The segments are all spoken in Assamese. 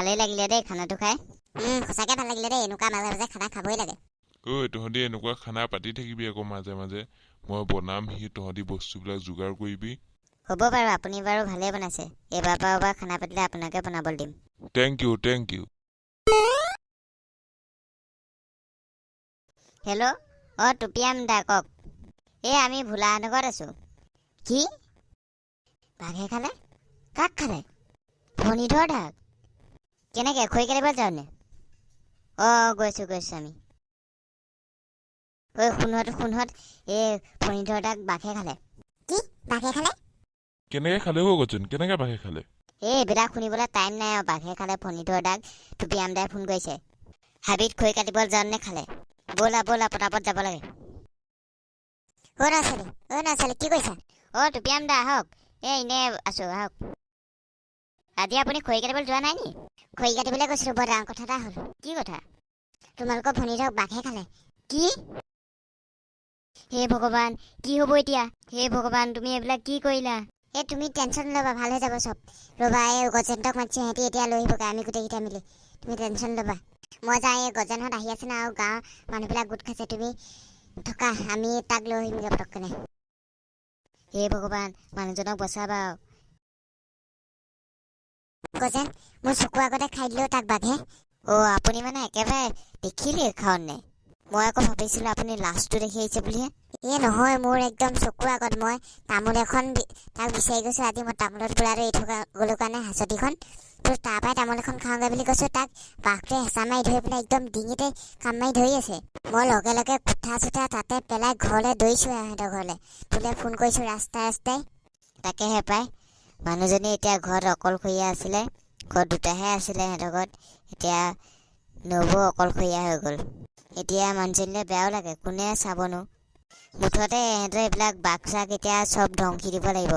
ভালেই লাগিলে দেই খানাটো খাই। সঁচাকৈ ভাল লাগিলে দেই, এনেকুৱা মাজে মাজে খানা খাবই লাগে। ঐ, তহঁতি এনেকুৱা খানা পাতি থাকিবি আকৌ মাজে মাজে। মই বনামহি, তহঁতি বস্তুবিলাক যোগাৰ কৰিবি। হ'ব বাৰু, আপুনি বাৰু ভালেই বনাইছে। এইবাৰ পৰা এবাৰ খানা পাতিলে আপোনাকে বনাবলৈ দিম। Thank you, thank you. Hello, অঁ টুপিয়াম দা কওক। এই আমি ভোলাহঁতৰ ঘৰত আছোঁ। কি, বাঘে খালে? কাক খালে? ফণীধৰ দাক? কেনেকৈ, খৰি কাটিব যাওঁনে? অঁ, গৈছোঁ গৈছোঁ আমি। ঐ সোণহঁত সোণহঁত, এই ফণীধৰ দাক বাঘে খালে। কি, বাঘে খালে? কেনেকৈ খালে অ' গজেন, কেনেকৈ বাঘে খালে? এই এইবিলাক শুনিবলৈ টাইম নাই আৰু। বাঘে খালে ফণীধৰ দাক, টুপিয়াম দাই ফোন কৰিছে। হাবিত খৰি কাটিবলৈ যাওঁনে খালে। ব'লা ব'লা, পটাপট যাব লাগে। অ' ল'ৰা-ছোৱালী, অ' ল'ৰা-ছোৱালী, কি কৰিছা? অ' টুপিয়াম দা আহক। এই এনেই আছোঁ, আহক। আজি আপুনি খৰি কাটিবলৈ যোৱা নাই নি? খৰি কাটিবলৈ গৈছিলোঁ, বৰ ডাঙৰ কথা এটা হ'ল। কি কথা? তোমালোকৰ ভনীধৰক বাঘে খালে। কি? হে ভগৱান, কি হ'ব এতিয়া? হে ভগৱান, তুমি এইবিলাক কি কৰিলা? এই তুমি টেনশ্যন নল'বা, ভাল হৈ যাব চব। ৰ'বা, এই গজেনহঁতক মাতিছোঁ, সিহঁতি এতিয়া লৈ আহিবগৈ, আমি গোটেইকেইটা মিলি। তুমি টেনশ্যন ল'বা, মই যাওঁ। এই গজেনহঁত আহি আছে না, আৰু গাঁৱৰ মানুহবিলাক গোট খাইছে। তুমি থকা, আমি তাক লৈ আহিমগৈ পটককেনে। হে ভগৱান, মানুহজনক বচাবা আৰু। গজেন, মোৰ চকুৰ আগতে খাই দিলেও তাক বাঘে। অ' আপুনি মানে একেবাৰে দেখিলেই খাওঁনে? মই আকৌ ভাবিছিলোঁ আপুনি লাষ্টটো দেখি আহিছে বুলিহে। এই নহয়, মোৰ একদম চকুৰ আগত। মই তামোল এখন তাক বিচাৰি গৈছোঁ। আজি মই তামোলত বুঢ়াটো এৰি থকা গ'লো কাৰণে হাঁচতিখন তো তাৰ পৰাই তামোল এখন খাওঁগৈ বুলি কৈছোঁ। তাক বাঘটোৱে হেঁচা মাৰি ধৰি পেলাই একদম ডিঙিতে কাম মাৰি ধৰি আছে। মই লগে লগে কোঠা চোঠা তাতে পেলাই ঘৰলৈ দৌৰিছোঁ, সিহঁতৰ ঘৰলৈ। তোলৈ ফোন কৰিছোঁ ৰাস্তাই ৰাস্তাই। তাকেহে পাই, মানুহজনী এতিয়া ঘৰত অকলশৰীয়া আছিলে। ঘৰত দুটাহে আছিলে সিহঁতৰ ঘৰত, এতিয়া নবৌ অকলশৰীয়া হৈ গ'ল। এতিয়া মানুহজনীলৈ বেয়াও লাগে, কোনে চাবনো? মুঠতে ইহঁতৰ এইবিলাক বাঘ চাঘ এতিয়া চব ধ্বংসি দিব লাগিব।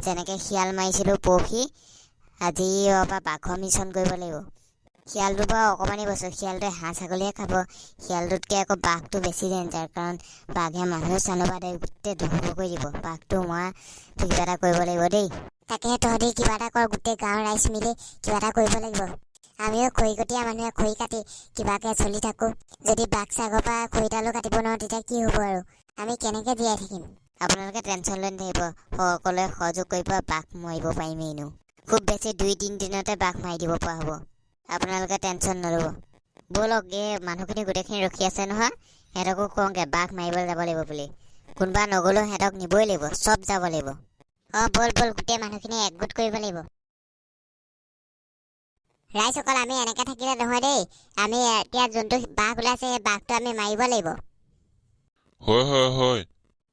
যেনেকৈ শিয়াল মাৰিছিলোঁ পৰহি, আজিৰ পৰা বাঘৰ মিছন কৰিব লাগিব। শিয়ালটোৰ বাৰু অকণমানি বস্তু, শিয়ালটোৱে হাঁহ ছাগলীহে খাব। শিয়ালটোতকৈ আকৌ বাঘটো বেছি ডেঞ্জাৰ, কাৰণ বাঘে মানুহ চানুহ গোটেই ধ্বংস কৰি দিব। বাঘটো মৰা কিবা এটা কৰিব লাগিব দেই। তাকেহে, তহঁতি কিবা এটা কৰ, গোটেই গাঁৱৰ ৰাইজ মিলি কিবা এটা কৰিব লাগিব। আমিও খৰিকটীয়া মানুহে খৰি কাটি কিবাকে চলি থাকোঁ। যদি বাঘ চাঘৰ পৰা খৰিডালো কাটিব নোৱাৰোঁ, তেতিয়া কি হ'ব আৰু আমি কেনেকৈ জীয়াই থাকিম? আপোনালোকে টেনশ্যন লৈ নাথাকিব, সকলোৱে সহযোগ কৰিব, বাঘ মাৰিব পাৰিমেই এনেও। খুব বেছি 2-3 দিনতে বাঘ মাৰি দিব পৰা হ'ব, আপোনালোকে টেনশ্যন নল'ব। ব'লক, এই মানুহখিনি গোটেইখিনি ৰখি আছে নহয়, সিহঁতকো কওঁগৈ বাঘ মাৰিবলৈ যাব লাগিব বুলি। কোনোবা নগ'লেও সিহঁতক নিবই লাগিব, চব যাব লাগিব। অঁ ব'ল ব'ল, গোটেই মানুহখিনি একগোট কৰিব লাগিব। ৰাইজসকল, আমি এনেকৈ থাকিলে নহয় দেই। আমি এতিয়া যোনটো বাঘ ওলাইছে, সেই বাঘটো আমি মাৰিব লাগিব। হয় হয় হয়।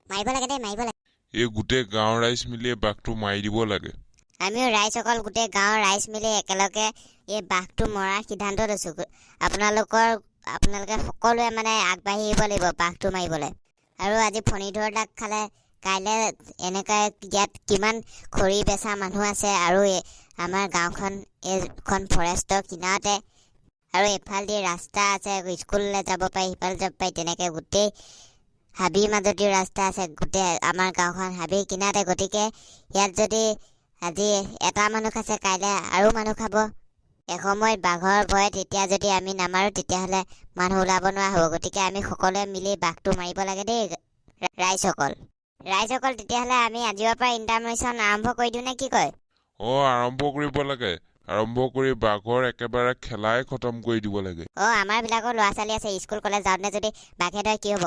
মাৰিব লাগে দেই, মাৰিব লাগে। এই গোটেই গাঁৱৰ ৰাইজ মিলি এই বাঘটো মাৰি দিব লাগে। আমিও ৰাইজসকল, গোটেই গাঁৱৰ ৰাইজ মিলি একেলগে এই বাঘটো মৰাৰ সিদ্ধান্ত লৈছোঁ। আপোনালোকে সকলোৱে মানে আগবাঢ়ি আহিব লাগিব বাঘটো মাৰিবলৈ। আৰু আজি ফণীধৰ দাক খালে, কাইলৈ এনেকৈ ইয়াত কিমান খৰি বেচা মানুহ আছে। আৰু আমাৰ গাঁওখন এইখন ফৰেষ্টৰ কিনাৰতে, আৰু এইফালেদি ৰাস্তা আছে, স্কুললৈ যাব পাৰি, সিফালে যাব পাৰি, তেনেকৈ গোটেই হাবিৰ মাজদিও ৰাস্তা আছে। গোটেই আমাৰ গাঁওখন হাবিৰ কিনাৰতে। গতিকে ইয়াত যদি আজি এটা মানুহ খাইছে, কাইলৈ আৰু মানুহ খাব। এসময়ত বাঘৰ ভয়ত এতিয়া যদি আমি নামাৰোঁ, তেতিয়াহ'লে মানুহ ওলাব নোৱাৰা হ'ব। গতিকে আমি সকলোৱে মিলি বাঘটো মাৰিব লাগে দেই ৰাইজসকল। ৰাইজসকল, তেতিয়াহ'লে আমি আজিৰ পৰা ইণ্টাৰমিশ্যন আৰম্ভ কৰি দিওঁ নে কি কয়? অঁ, আৰম্ভ কৰিব লাগে। আৰম্ভ কৰি বাঘৰ একেবাৰে খেলাই খতম কৰি দিব লাগে। অঁ, আমাৰবিলাকৰ ল'ৰা ছোৱালী আছে, স্কুল কলেজ যাওঁতে যদি বাঘে ধৰে কি হ'ব?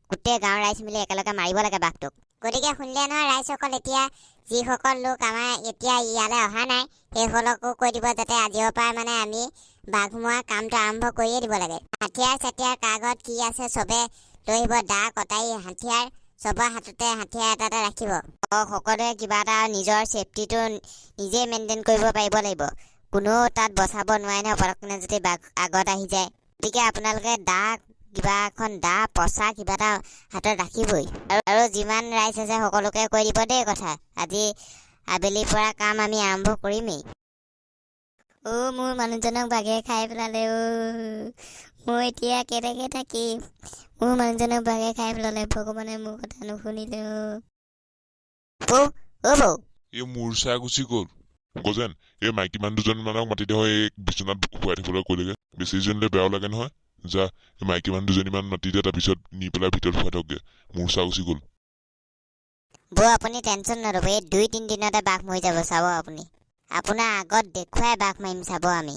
গোটেই গাঁৱৰ ৰাইজ মিলি একেলগে মাৰিব লাগে বাঘটোক। গতিকে শুনিলে নহয় ৰাইজসকল, এতিয়া যিসকল লোক আমাৰ এতিয়া ইয়ালৈ অহা নাই, সেইসকলকো কৈ দিব যাতে আজিৰ পৰা মানে আমি বাঘ মৰা কামটো আৰম্ভ কৰিয়ে দিব লাগে। হাথিয়াৰ চাথিয়াৰ কাৰ ঘৰত কি আছে চবে লৈ আহিব। দা, কটাৰী, হাথিয়াৰ, চবৰ হাততে হাথিয়াৰ এটা এটা ৰাখিব। অঁ, সকলোৱে কিবা এটা নিজৰ ছেফটিটো নিজেই মেইনটেইন কৰিব পাৰিব লাগিব। কোনেও তাত বচাব নোৱাৰে নহয় পটককেনে যদি বাঘ আগত আহি যায়। গতিকে আপোনালোকে দা, কিবা এখন দা, পচা কিবা এটা হাতত ৰাখিবই। আৰু যিমান ৰাইজ আছে সকলোকে কৈ দিব দেই কথা। আজি আবেলিৰ পৰা কাম আমি আৰম্ভ কৰিমেই। অ' মোৰ মানুহজনক বাঘে খাই পেলালে অ', মই এতিয়া কেনেকৈ থাকিম? মোৰ মানুহজনক বাঘে খাই পেলালে, ভগৱানে মোৰ কথা নুশুনিলে অ'। বৌ, অ' বৌ। এই মূৰ্চা গুচি গ'ল। গজেন, এই মাইকী মানুহ দুজনমানক মাতি দে, এই বিচনাত শুৱাই থাকিবলৈ কৈ লাগে। বেছি জনীলে বেয়াও লাগে নহয়। যা, এই মাইকী মানুহ দুজনীমান মাতি দে, তাৰপিছত নি পেলাই ভিতৰত শুৱাই থকগে। মোৰ চাহ গুচি গ'ল। বৌ, আপুনি টেনশ্যন নল'ব। এই 2-3 দিনতে বাঘ মৰি যাব, চাব আপুনি। আপোনাৰ আগত দেখুৱাই বাঘ মাৰিম, চাব আমি।